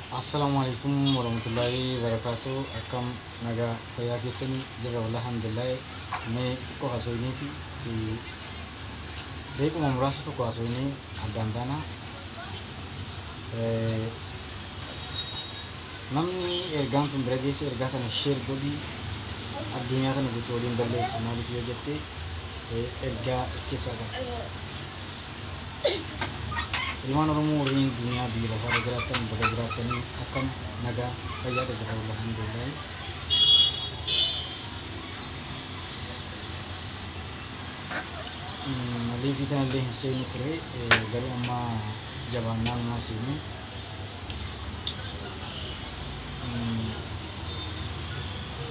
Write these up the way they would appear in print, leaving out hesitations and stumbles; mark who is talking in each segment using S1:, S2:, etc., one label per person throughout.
S1: Assalamu alaikum warahmatullahi wabarakatuh. Akkam nagaa fayyaa keessanii jirra? Wallah, alhamdulillah. Mee xiqqoo haasofnee fi beekuma muraasa tokko haasofnee addaan baana. Namni ergaan tun bira geesse, ergaa kana share godhii, addunyaa kana guutuu waliin balleessu. Maaliif yoo jette, ergaa of keessaa qaba. Ilmaan Oromoo warreen duniyaa biyya lafaarra jiraattan, baga jiraattanii. Akkam nagaa fayyaadha? Jira wallah, alhamdulillah. Liivii tanallee hin seenu ture, garuu amma jabaannaa numaa seenu.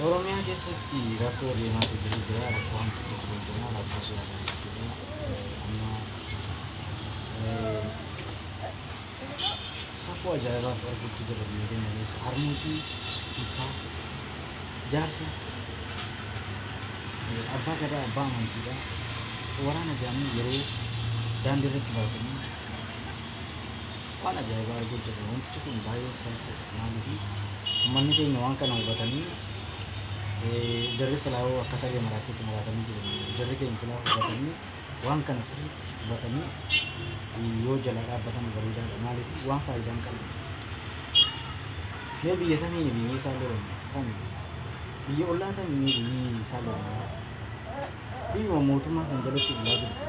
S1: Oromiyaa keessatti rakkoo deemaatu jiru jira, rakkoo hamtuu tokko jira, rakkoo siyaasaa jechuudha. Amma safuu ajaa'ibaatu arguutti jira biyya keenya keessa. Harmootii, abbaa, jaarsa, abbaa gadaa, abbaa amantiidha. Waraana jedhanii yeroo daandii irratti baasanii waan ajaa'ibaa arguu jirra. Wantichi kun baay'ee salphaadha. Maaliif, uummanni keenya waan kana hubatanii, jarri silaa akka saree maraatteetti maraatanii jiran. Jarri keenya silaa hubatanii, waan kana sirriitti hubatanii yoo jala dhaabbatan bareedaadha. Maaliif, waan faayidaa hin qabne. Mee biyya tamiin biyyi isaa lolan kami? Biyya ollaa tamiin biyyi isaa lolan? Biyyuma mootummaa san jalatti bulaa jirtu.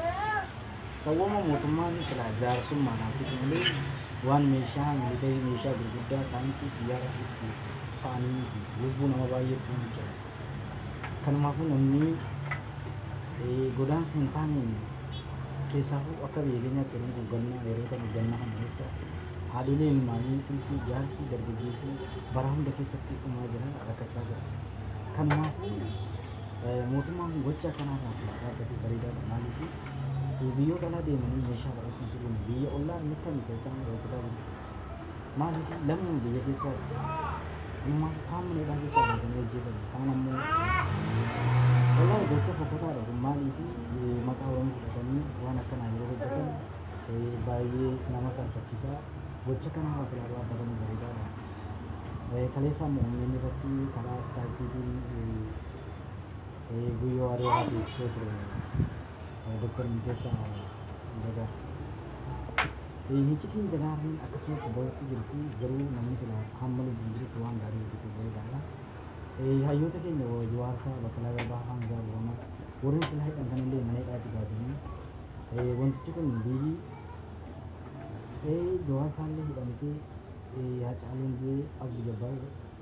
S1: Sawwama mootummaan silaa jaarsummaadhaan fitu malee waan meeshaa militarii, meeshaa gurguddaa, taankii, xiyyaara itti fa'anii miti. Lubbuu nama baay'eetu jira. Kanumaafuu namni godaansa hin taaneen, keessaafuu akka biyya keenyaatti yeroo kun gannaa, yeroo kana gannaa kana keessa haadholeen ilmaanii fi jaarsi dargaggeessi bara hunda keessatti dhumaa jira, rakkachaa jira. Kanumaafuu mootummaan kun gocha akkanaa irraa silaa dhaabbatee bareedaadha. Maaliif, biyyoota alaa deemanii meeshaa fudhachuun sirrii, biyya ollaa mittami kan isaan rukutaa jiru. Maaliif, lammuma biyya keessaati. Kanumaafuu kaan mana hidhaa keessaa baasanii ajjeesan, kaan ammoo wallahi gocha fokkotaadha kun. Maaliif, maqaa Oromoo fudhatanii waan akkanaa yeroo hojjetan baay'ee nama salphachiisa. Gocha kanarraa silaa dhaabbatanii bareedaadha. Kaleessa ammoo uummanni irratti karaa Skypeiitiin guyyoo aduu haasofsiisee ture Dr. Milkeessaa Dagaa. Hiccitiin jagaarreen akkasumas bahutti jirti, garuu namni silaa hamma lubbuun jirutti waan gaarii hojjetu bareedaadha. Hayyoota keenya Jawaar fa'aa, Baqqalaa Garbaa, Hamzaa Booranaa warreen silaa hidhan kanallee mana hidhaatti baasanii, wantichi kun biyyi Jawaar fa'aallee hidhamtee, Hacaaluun du'ee, Abduu Jabbaar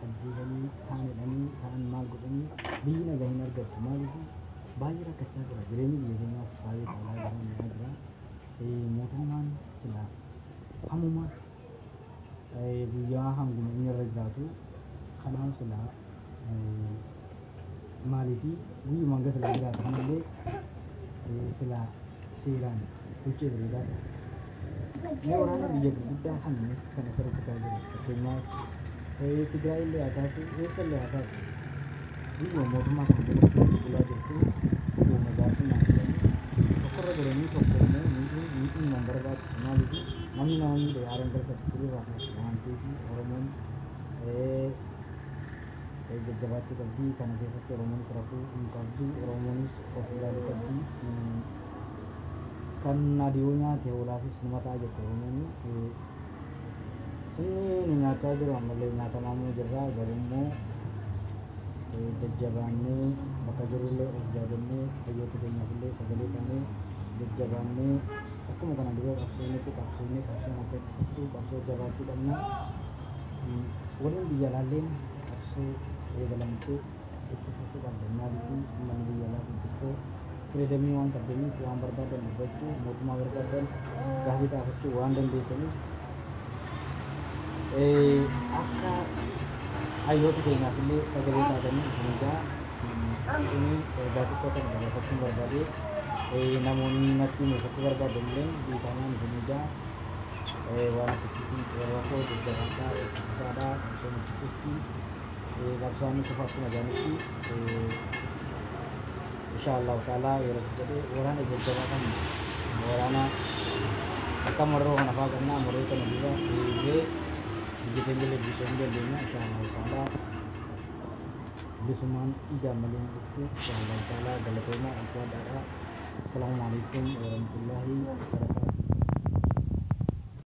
S1: ajjeesanii, kaan hidhanii, kaan maal godhanii, biyyi nagaa hin argattu. Maaliif, baay'ee rakkachaa jira. Jireenyi biyya keenyaas baay'ee caalaa jira, mi'aa jira. Mootummaan silaa hammuma guyyaa hanguma inni irra jiraatu kanaaf silaa, maaliif, guyyuma hanga silaa jiraatu kanallee silaa seeraan bulchee bareedaadha. Mee waraana biyya gurguddaa kan kan isa rukutaa jiru, fakkeenyaaf Tigraay illee haa taatu, eessa illee haa taatu, biyyuma mootummaa kana jalatti bulaa jirtu, biyyuma jaarsummaan jedhanii tokkorra godhanii tokko immoo miidhuun miidhuun nama barbaachisu. Maaliif, namni nama miidhe aaraan galfatu fuulirraa kaasa waan ta'eef, Oromoon jajjabaachuu qabdi. Kana keessatti Oromoonis rafuu hin qabdu, Oromoonis of ilaaluu qabdi. Kan adiyoo nyaate hoolaafis numa ta'a jette Oromoon. Inni nu nyaachaa jiru ammallee nyaatamaamuu jirra, garuu immoo jajjabaannee bakka jirrullee of jaajannee, hayyoota keenyaaf illee sagalee taanee, jajjabaannee akkuma kana dura qabsoofnetti qabsoofnee, qabsoon akka itti fuftu qabsoo jabaachuu qabna. Warreen biyya alaalleen qabsoo eegalamtee itti fufuu qabda. Maaliif, uummanni biyya alaa kun xiqqoo freedomii waan qabdaniif, waan barbaadan dubbachuu, mootummaa barbaadan gaafii gaafachuu waan dandeessaniif, akka hayyoota keenyaaf illee sagalee taatanii isin egaa kuni ergaa xiqqoo kana dabarfachuun barbaade. Namoonni natti muufachuu barbaadan illee dhiifamaan isin egaa. Waan akkasiitiin qeerroo koo, jajjabaadhaa, itti fufaadhaa, qabsoon itti fufti, qabsaan kufa akkuma jaanitti, insha Allahu ta'ala yeroo jedhee waraana jajjabaa kan waraana akka marroo kana fa'aa qabna. Marroo kana dura hiriiree Biyya keenya illee bilisoomuu dandeenya insha Allahu ta'ala. Bilisummaan dhiigaan malee hin dhuftu insha Allahu ta'ala. Galatoomaa, ulfaadhaadha. Assalaamu alaikum warahmatullahi wabarakatuh.